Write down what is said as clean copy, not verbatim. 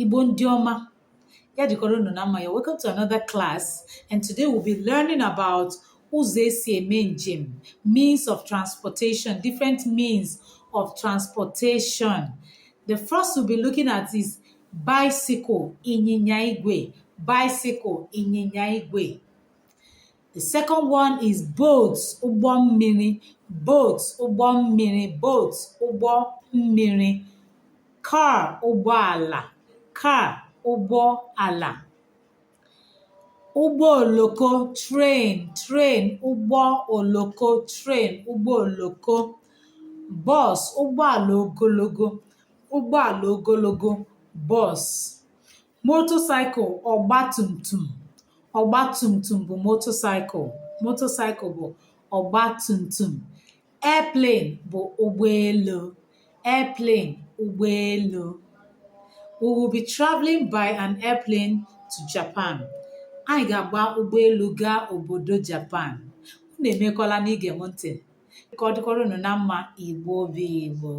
Igbo ndị ọma, ya dịkwara unu na mma. You're welcome to another class, and today we'll be learning about ụzọ esi eme njem, means of transportation, different means of transportation. The first we'll be looking at is bicycle, ịnyịnya igwe, bicycle, ịnyịnya igwe. The second one is boat, ụgbọ mmiri, boat, ụgbọ mmiri, boat, ụgbọ mmiri. Car, ụgbọala, car, ụgbọala. Ụgbọ oloko, train, train, ụgbọ oloko, train, ụgbọ oloko. Bus, ụgbọala ogologo, ụgbọala ogologo, bus. Motorcycle, ọgbatumtum, ọgbatumtum bụ motorcycle, motorcycle bụ ọgbatumtum. Airplane bụ ụgbọelu, airplane, ụgbọelu. We will be traveling by an airplane to Japan. Anyị ga-agba ụgbọelu gaa obodo Japan. Unu emekwala n'ige m ntị. Ka ọ dịkwara unu na mma. Igbo bụ Igbo.